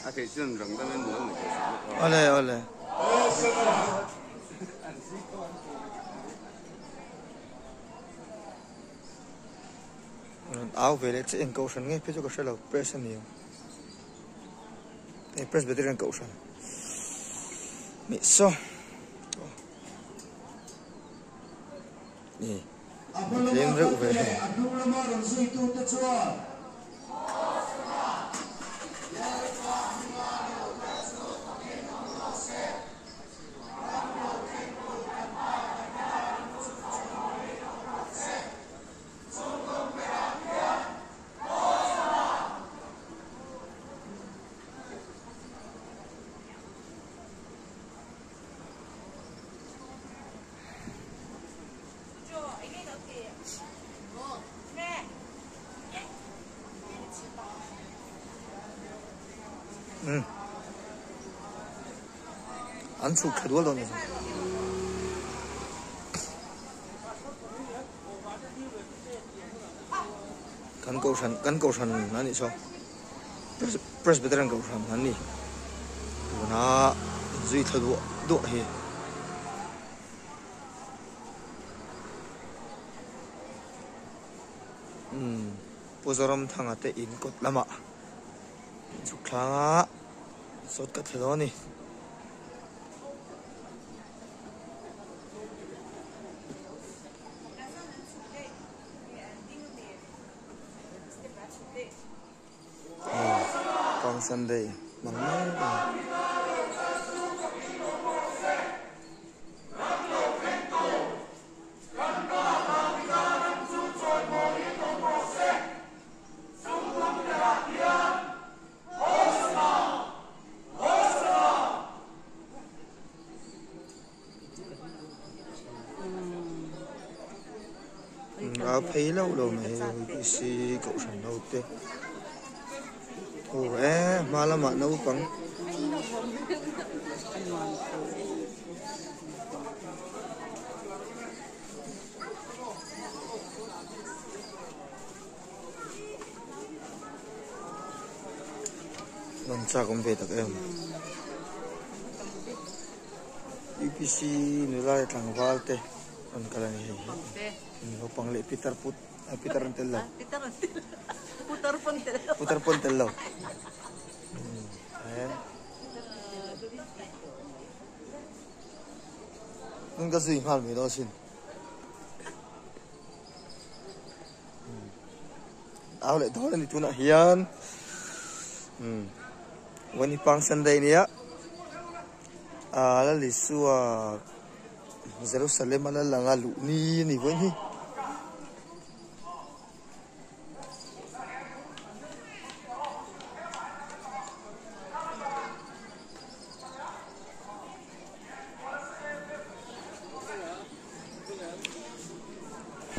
A theih chuan rang dangin lo ngaihtuah sak bawk a. Awle awle. Rawn au ve leh che eng kohhran nge phei chu ka hre lo press a ni ang hei presbyterian kohhran nih saw ni tlem reuh ve hei. An chhuk thla dual dawn a ni. Kan kohhran kan kohhran a nih saw Presbyterian kohhran an ni tuna inzui thla duah duah hi. Umm Pu Zoramthanga te in kawt lamah chhuk thlanga sawt ka thla dawn a ni. Palm Sunday hmang mek a ni. A phei loh lo mai hei UPC kohhran ho te aw e hma lamah naupang. Rawn chak awm ve tak em? UPC nula leh tlangval te rawn kal a ni hei hi. Naupang leh pitar put ah pitar an tel lo. Putar pawn tel lo. Putar pawn tel lo. Nung ka zui nghal mai dawn asin. Au leh dawn a ni tunah hian Wani Pang Sunday nia ah Lal Isua Jerusalem a la lang a luh ni a ni vawiin hi.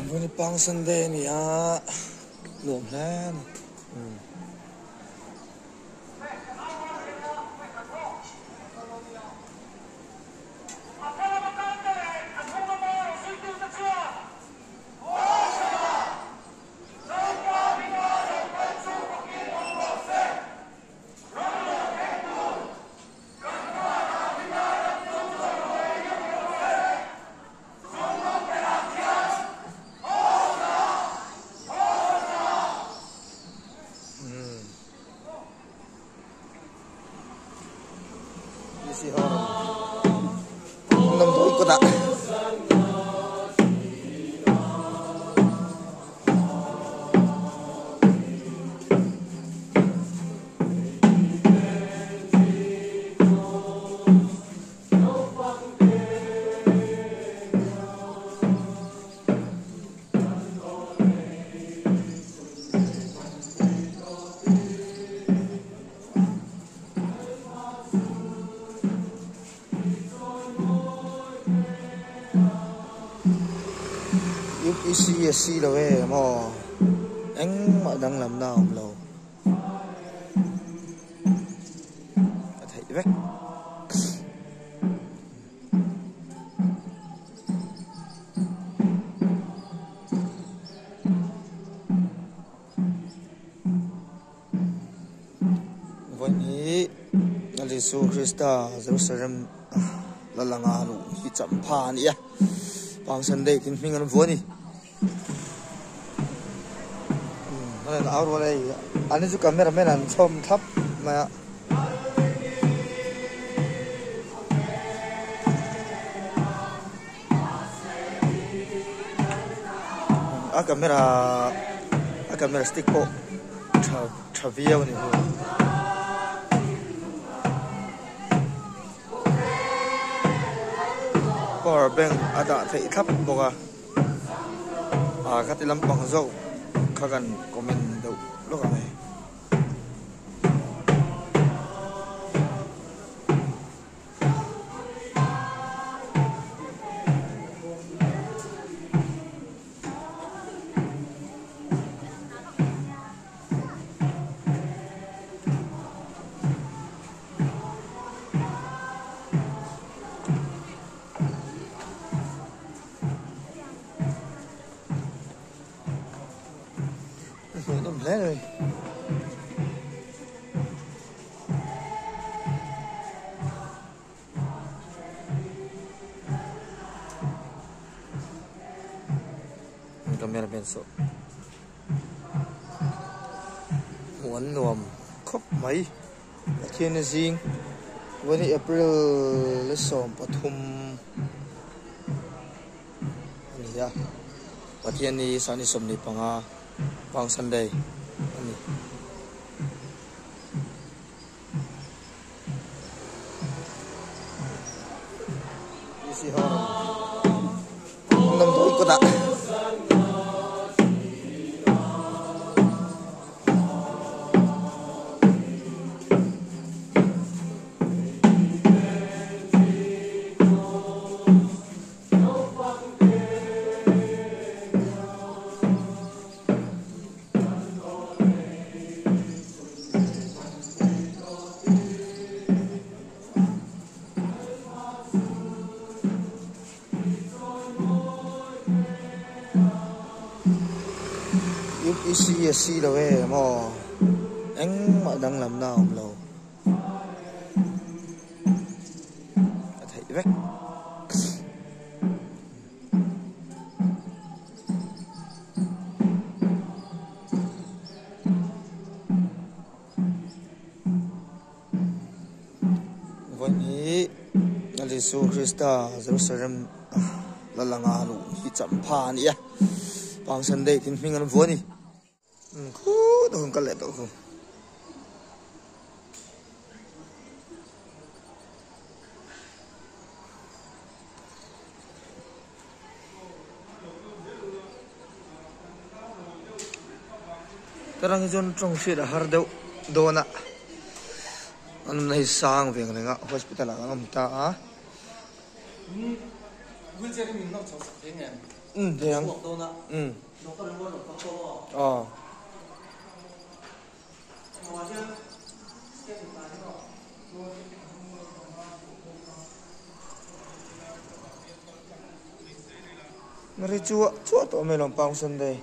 Vawni pang Sunday a ni a nuam hle a ni umm. Damdawi kawtah. UPC a si lo e maw engmah danglamna a awm lo. A theih vek. Vawiin hi Lal Isu Krista Jerusalem la langa luh hi champha a ni a, Palm Sunday tin hming an vuah a ni. Umm an au rual hei an ni chu camera man an chhawm thlap mai a. A camera a camera stick pawh tha tha viau a ni bawk. Power bank a dah theih thlap bawk a ah khati lampang zawk kha kan comment deuh lawk ang e. Hmuhnawm hle mai. Camera man saw hmuh an nuam khawp mai Pathian zing twenty April le 13 a ni a Pathian ni sani 25 Palm Sunday a ni. Damdawi kawtah UPC a si lo e maw engmah danglamna a awm lo. A theih vek. Vawiin hi Lal Isu Krista Jerusalem la langa luh hi champha a ni a, Palm Sunday tin hming an vuah a ni. Khutah hun kal leh tawh khu. Tarang hi chuan tawng hriat a har deuh dawn a, an awmna hi sang ve ang reng a, hospital ah kan awm ta a. Umm thei ang umm aw. Ri chuah chuah tawh mai lawm Palm Sunday.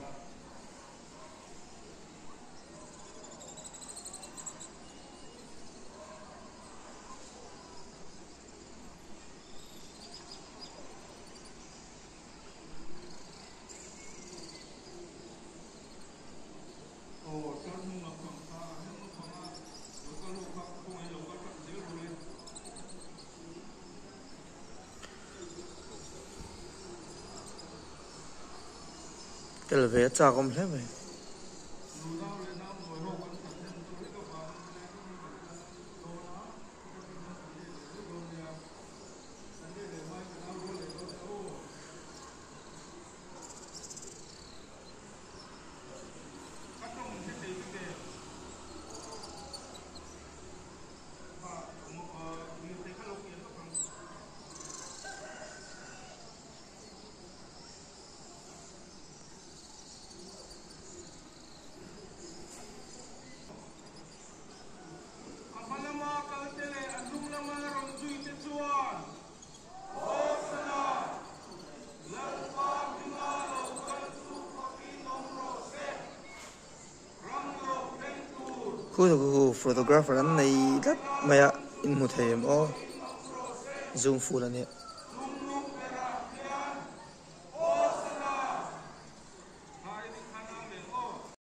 Tel ve a chak awm hle mai. A hma lama kalte leh a hnung lama rawn zuite chuan Hosana! Lalpa hminga lo kal chu fakin awm rawh se. Ram lo thleng tur. Khu khu khu photographer an nei tlat mai a in hmu thei em aw zoom full a nia.